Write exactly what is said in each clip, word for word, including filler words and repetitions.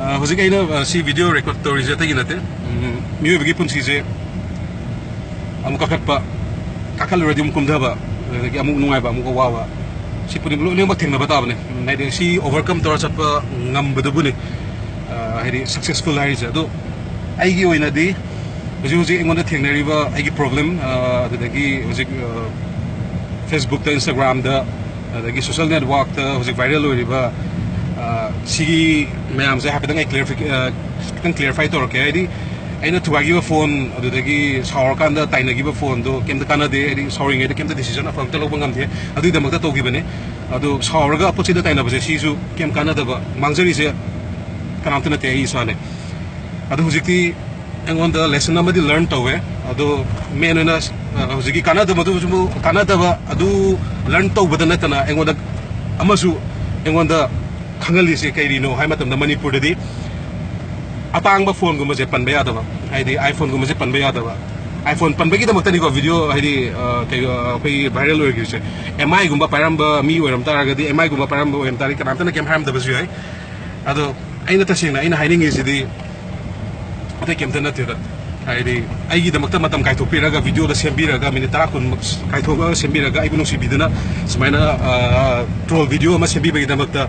ꯑ, ꯍꯧꯖꯤꯛ ꯑꯩꯅ, ꯑ, ꯁꯤ video record ꯇꯧꯔꯤꯁꯦ ꯑꯇꯩꯒꯤ ꯅꯠꯇꯦ꯫ ꯎꯝ, ꯃꯤꯑꯣꯏꯕꯒꯤ ꯄꯨꯟꯁꯤꯁꯦ ꯑꯃꯨꯛ ꯀꯥꯈꯠꯄ, ꯀꯥꯈꯠꯂꯨꯔꯗꯤ ꯑꯃꯨꯛ ꯀꯨꯝꯊꯕ, ꯑꯗꯒꯤ ꯑꯃꯨꯛ ꯅꯨꯡꯉꯥꯏꯕ, ꯑꯃꯨꯛ ꯑꯋꯥꯕ, ꯁꯤ ꯄꯨꯝꯅꯃꯛ ꯂꯣꯏꯅꯃꯛ ꯊꯦꯡꯅꯕ ꯇꯥꯕꯅꯦ꯫ ꯎꯝ, ꯍꯥꯏꯗꯤ ꯁꯤ overcome ꯇꯧꯔ ꯆꯠꯄ ꯉꯝꯕꯗꯨꯕꯨꯅꯤ, ꯑ, ꯍꯥꯏꯗꯤ successful ꯍꯥꯏꯔꯤꯁꯦ꯫ ꯑꯗꯣ ꯑꯩꯒꯤ ꯑꯣꯏꯅꯗꯤ ꯍꯧꯖꯤꯛ ꯍꯧꯖꯤꯛ ꯑꯩꯉꯣꯟꯗ ꯊꯦꯡꯅꯔꯤꯕ ꯑꯩꯒꯤ problem, ꯑ, ꯑꯗꯨꯗꯒꯤ ꯍꯧꯖꯤꯛ, ꯑ, Facebook-ꯇ, Instagram-ꯗ, ꯑꯗꯒꯤ social network-ꯇ ꯍꯧꯖꯤꯛ viral ꯑꯣꯏꯔꯤꯕ, ꯑ, ꯁꯤꯒꯤ ꯃꯌꯥꯝꯁꯦ ꯍꯥꯏꯐꯦꯠꯇꯪ ꯑꯩ clarify-, ꯑ, ꯈꯤꯇꯪ clarify ꯇꯧꯔꯛꯀꯦ꯫ ꯍꯥꯏꯗꯤ ꯑꯩꯅ ꯊꯨꯒꯥꯏꯈꯤꯕ phone, ꯑꯗꯨꯗꯒꯤ ꯁꯥꯎꯔꯀꯥꯟꯗ ꯇꯥꯏꯅꯒꯤꯕ phone-ꯗꯣ ꯀꯩꯝꯇ ꯀꯥꯟꯅꯗꯦ꯫ ꯍꯥꯏꯗꯤ ꯁꯥꯎꯔꯤꯉꯩꯗ ꯀꯩꯝꯇ decision ꯑꯐꯕ ꯑꯝꯇ ꯂꯧꯕ ꯉꯝꯗꯦ꯫ ꯑꯗꯨꯒꯤꯗꯃꯛꯇ ꯇꯧꯈꯤꯕꯅꯦ꯫ ꯑꯗꯣ ꯁꯥꯎꯔꯒ ꯑꯄꯣꯠꯁꯤꯗ ꯇꯥꯏꯅꯕꯁꯦ ꯁꯤꯁꯨ ꯀꯩꯝ ꯀꯥꯟꯅꯗꯕ, ꯃꯥꯡꯖꯔꯤꯁꯦ ꯀꯅꯥꯝꯇ ꯅꯠꯇꯦ, ꯑꯩ ꯏꯁꯥꯅꯦ꯫ ꯑꯗꯣ ꯍꯧꯖꯤꯛꯇꯤ ꯑꯩꯉꯣꯟꯗ lesson ꯑꯃꯗꯤ learn ꯇꯧꯋꯦ꯫ ꯑꯗꯣ main ꯑꯣꯏꯅ, ꯑ, ꯍꯧꯖꯤꯛꯀꯤ ꯀꯥꯟꯅꯗꯕ ꯑꯗꯨꯁꯨ, ꯀꯥꯟꯅꯗꯕ ꯑꯗꯨ learn ꯇꯧꯕꯗ ꯅꯠꯇꯅ ꯑꯩꯉꯣꯟꯗ ꯑꯃꯁꯨ, ꯑꯩꯉꯣꯟꯗ ꯈꯪꯍꯜꯂꯤꯁꯦ ꯀꯩꯔꯤꯅꯣ ꯍꯥꯏ ꯃꯇꯝꯗ, ꯃꯅꯤꯄꯨꯔꯗꯗꯤ ꯑꯇꯥꯡꯕ phone-ꯒꯨꯝꯕꯁꯦ ꯄꯟꯕ ꯌꯥꯗꯕ, ꯍꯥꯏꯗꯤ iPhone-ꯒꯨꯝꯕꯁꯦ ꯄꯟꯕ ꯌꯥꯗꯕ꯫ iPhone ꯄꯟꯕꯒꯤꯗꯃꯛꯇꯅꯤꯀꯣ video, ꯍꯥꯏꯗꯤ, ꯑ, ꯀꯩ, ꯑ, ꯑꯩꯈꯣꯏꯒꯤ viral ꯑꯣꯏꯈ꯭ꯔꯤꯁꯦ꯫ M I-ꯒꯨꯝꯕ ꯄꯥꯏꯔꯝꯕ ꯃꯤ ꯑꯣꯏꯔꯝ ꯇꯥꯔꯒꯗꯤ, M I-ꯒꯨꯝꯕ ꯄꯥꯏꯔꯝꯕ ꯑꯣꯏꯔꯝ ꯇꯥꯔꯗꯤ ꯀꯅꯥꯝꯇꯅ ꯀꯩꯝ ꯍꯥꯏꯔꯝꯗꯕꯁꯨ ꯌꯥꯏ꯫ ꯑꯗꯣ ꯑꯩꯅ ꯇꯁꯦꯡꯅ ꯑꯩꯅ ꯍꯥꯏꯅꯤꯡꯉꯤꯁꯤꯗꯤ ꯑꯇꯩ ꯀꯩꯝꯇ ꯅꯠꯇꯦꯗ꯫ ꯍꯥꯏꯗꯤ ꯑꯩꯒꯤꯗꯃꯛꯇ ꯃꯇꯝ ꯀꯥꯏꯊꯣꯛꯄꯤꯔꯒ, video-ꯗ ꯁꯦꯝꯕꯤꯔꯒ, minute ꯇꯔꯥ ꯀꯨꯟꯃꯨꯛ ꯀꯥꯏꯊꯣꯛꯑꯒ ꯁꯦꯝꯕꯤꯔꯒ, ꯑꯩꯕꯨ ꯅꯨꯡꯁꯤꯕꯤꯗꯨꯅ ꯁꯨꯃꯥꯏꯅ, ꯑ, troll video ꯑꯃ ꯁꯦꯝꯕꯤꯕꯒꯤꯗꯃꯛꯇ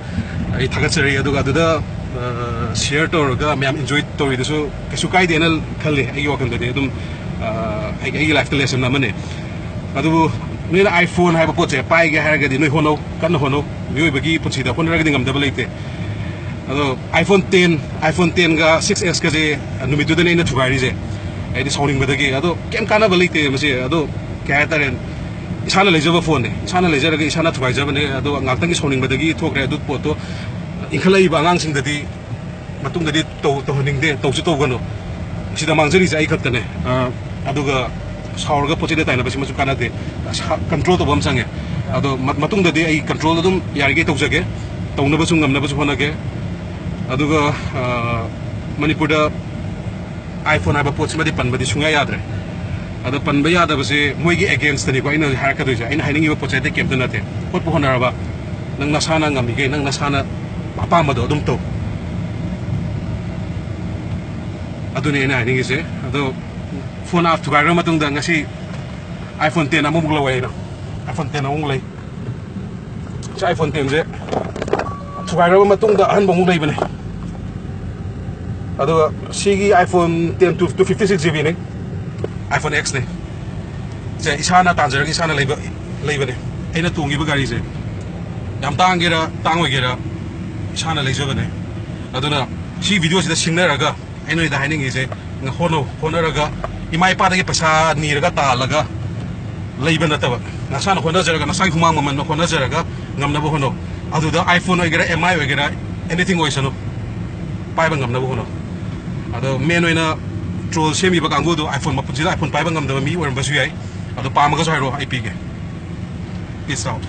ꯑꯩ ꯊꯥꯒꯠꯆꯔꯤ꯫ ꯑꯗꯨꯒ ꯑꯗꯨꯗ, ꯑ, share ꯇꯧꯔꯒ ꯃꯌꯥꯝ enjoy ꯇꯧꯔꯤꯗꯨꯁꯨ ꯀꯩꯁꯨ ꯀꯥꯏꯗꯦꯅ ꯈꯜꯂꯤ꯫ ꯑꯩꯒꯤ ꯋꯥꯈꯜꯗꯗꯤ ꯑꯗꯨꯝ, ꯑ, ꯑꯩꯒꯤ, ꯑꯩꯒꯤ life-ꯇ lesson ꯑꯃꯅꯦ꯫ ꯑꯗꯨꯕꯨ ꯅꯣꯏꯅ iPhone ꯍꯥꯏꯕ ꯄꯣꯠꯁꯦ ꯄꯥꯏꯒꯦ ꯍꯥꯏꯔꯒꯗꯤ ꯅꯣꯏ ꯍꯣꯠꯅꯧ, ꯀꯟꯅ ꯍꯣꯠꯅꯧ꯫ ꯃꯤꯑꯣꯏꯕꯒꯤ ꯄꯨꯟꯁꯤꯗ ꯍꯣꯠꯅꯔꯒꯗꯤ ꯉꯝꯗꯕ ꯂꯩꯇꯦ꯫ ꯑꯗꯣ iPhone ten, iPhone ten-ꯒ six S-ꯀꯁꯦ ꯅꯨꯃꯤꯠꯇꯨꯗꯅꯦ ꯑꯩꯅ ꯊꯨꯒꯥꯏꯔꯤꯁꯦ, ꯍꯥꯏꯗꯤ ꯁꯥꯎꯅꯤꯡꯕꯗꯒꯤ꯫ ꯑꯗꯣ ꯀꯩꯝ ꯀꯥꯟꯅꯕ ꯂꯩꯇꯦ ꯃꯁꯤ꯫ ꯑꯗꯣ ꯀꯩ ꯍꯥꯏꯇꯥꯔꯦ, ꯏꯁꯥꯅ ꯂꯩꯖꯕ phone-ꯅꯦ, ꯏꯁꯥꯅ ꯂꯩꯖꯔꯒ ꯏꯁꯥꯅ ꯊꯨꯒꯥꯏꯖꯕꯅꯦ꯫ ꯑꯗꯣ ꯉꯥꯛꯇꯪꯒꯤ ꯁꯥꯎꯅꯤꯡꯕꯗꯒꯤ ꯊꯣꯛꯈ꯭ꯔꯦ꯫ ꯑꯗꯨ ꯄꯣꯠꯇꯣ ꯏꯟꯈꯠꯂꯛꯏꯕ ꯑꯉꯥꯡꯁꯤꯡꯗꯗꯤ ꯃꯇꯨꯡꯗꯗꯤ ꯇꯧ-, ꯇꯧꯍꯟꯅꯤꯡꯗꯦ, ꯇꯧꯁꯨ ꯇꯧꯒꯅꯨ꯫ ꯁꯤꯗ ꯃꯥꯡꯖꯔꯤꯁꯦ ꯑꯩ ꯈꯛꯇꯅꯦ꯫ ꯑ, ꯑꯗꯨꯒ ꯁꯥꯎꯔꯒ ꯄꯣꯠ ꯆꯩꯗ ꯇꯥꯏꯅꯕꯁꯤꯃꯁꯨ ꯀꯥꯟꯅꯗꯦ꯫ ꯁꯥ-, control ꯇꯧꯕ ꯑꯃ ꯆꯪꯉꯦ꯫ ꯑꯗꯣ ꯃ-, ꯃꯇꯨꯡꯗꯗꯤ ꯑꯩ control ꯑꯗꯨꯝ ꯌꯥꯔꯤꯈꯩ ꯇꯧꯖꯒꯦ, ꯇꯧꯅꯕꯁꯨ ꯉꯝꯅꯕꯁꯨ ꯍꯣꯠꯅꯒꯦ꯫ ꯑꯗꯨꯒ, ꯑ, ꯃꯅꯤꯄꯨꯔꯗ iPhone ꯍꯥꯏꯕ ꯄꯣꯠꯁꯤꯃꯗꯤ ꯄꯟꯕꯗꯤ ꯁꯨꯡꯌꯥ ꯌꯥꯗ꯭ꯔꯦ꯫ ꯑꯗꯣ ꯄꯟꯕ ꯌꯥꯗꯕꯁꯦ ꯃꯣꯏꯒꯤ against-ꯇꯅꯤꯀꯣ ꯑꯩꯅ ꯍꯧꯖꯤꯛ ꯍꯥꯏꯔꯛꯀꯗꯣꯏꯁꯦ꯫ ꯑꯩꯅ ꯍꯥꯏꯅꯤꯡꯉꯤꯕ ꯄꯣꯠꯁꯦ ꯑꯇꯩ ꯀꯩꯝꯇ ꯅꯠꯇꯦ꯫ ꯍꯣꯠꯄꯨ ꯍꯣꯠꯅꯔꯕ, ꯅꯪ ꯅꯁꯥꯅ ꯉꯝꯃꯤꯈꯩ, ꯅꯪ ꯅꯁꯥꯅ ꯑꯄꯥꯝꯕꯗꯣ ꯑꯗꯨꯝ ꯇꯧ꯫ ꯑꯗꯨꯅꯤ ꯑꯩꯅ ꯍꯥꯏꯅꯤꯡꯉꯤꯁꯦ꯫ ꯑꯗꯣ ꯐꯣꯟ ꯑꯥꯞ ꯊꯨꯒꯥꯏꯈ꯭ꯔ ꯃꯇꯨꯡꯗ ꯉꯁꯤ iPhone ten ꯑꯃꯃꯨꯛ ꯂꯧꯋꯦ ꯑꯩꯅ꯫ iPhone ten ꯑꯃꯃꯨꯛ ꯂꯩ꯫ ꯁꯤ iPhone ten ꯁꯦ ꯊꯨꯒꯥꯏꯈ꯭ꯔꯕ ꯃꯇꯨꯡꯗ ꯑꯍꯟꯕ ꯑꯃꯨꯛ ꯂꯩꯕꯅꯦ꯫ ꯑꯗꯨꯒ ꯁꯤꯒꯤ iPhone ten two fifty six GB ꯅꯤ, iPhone X ꯅꯤ꯫ ꯁꯦ ꯏꯁꯥꯅ ꯇꯥꯟꯖꯔꯒ ꯏꯁꯥꯅ ꯂꯩꯕ, ꯂꯩꯕꯅꯦ꯫ ꯑꯩꯅ ꯇꯣꯡꯉꯤꯕ ꯒꯥꯔꯤꯁꯦ ꯌꯥꯝ ꯇꯥꯡꯒꯦꯔꯥ ꯇꯥꯡꯉꯣꯏꯒꯦꯔꯥ ꯏꯁꯥꯅ ꯂꯩꯖꯕꯅꯦ꯫ ꯑꯗꯨꯅ ꯁꯤ video ꯁꯤꯗ ꯁꯤꯡꯅꯔꯒ ꯑꯩꯅ ꯅꯣꯏꯗ ꯍꯥꯏꯅꯤꯡꯉꯤꯁꯦ, ꯍꯣꯠꯅꯧ, ꯍꯣꯠꯅꯔꯒ ꯏꯃꯥ ꯏꯄꯥꯗꯒꯤ ꯄꯩꯁꯥ ꯅꯤꯔꯒ ꯇꯥꯜꯂꯒ ꯂꯩꯕ ꯅꯠꯇꯕ, ꯅꯁꯥꯅ ꯍꯣꯠꯅꯖꯔꯒ, ꯅꯁꯥꯒꯤ ꯍꯨꯃꯥꯡ ꯃꯃꯟꯅ ꯍꯣꯠꯅꯖꯔꯒ ꯉꯝꯅꯕ ꯍꯣꯠꯅꯧ꯫ ꯑꯗꯨꯗ iPhone ꯑꯣꯏꯒꯦꯔꯥ, M I ꯑꯣꯏꯒꯦꯔꯥ, anything ꯑꯣꯏꯁꯅꯨ, ꯄꯥꯏꯕ ꯉꯝꯅꯕ ꯍꯣꯠꯅꯧ꯫ ꯑꯗꯣ main ꯑꯣꯏꯅ troll ꯁꯦꯝꯃꯤꯕ ꯀꯥꯡꯕꯨꯗꯣ iPhone ꯃꯄꯨꯟꯁꯤꯗ iPhone ꯄꯥꯏꯕ ꯉꯝꯗꯕ ꯃꯤ ꯑꯣꯏꯔꯝꯕꯁꯨ ꯌꯥꯏ꯫ ꯑꯗꯣ ꯄꯥꯝꯃꯒꯁꯨ ꯍꯥꯏꯔꯛꯑꯣ, ꯑꯩ ꯄꯤꯒꯦ꯫ Peace out꯫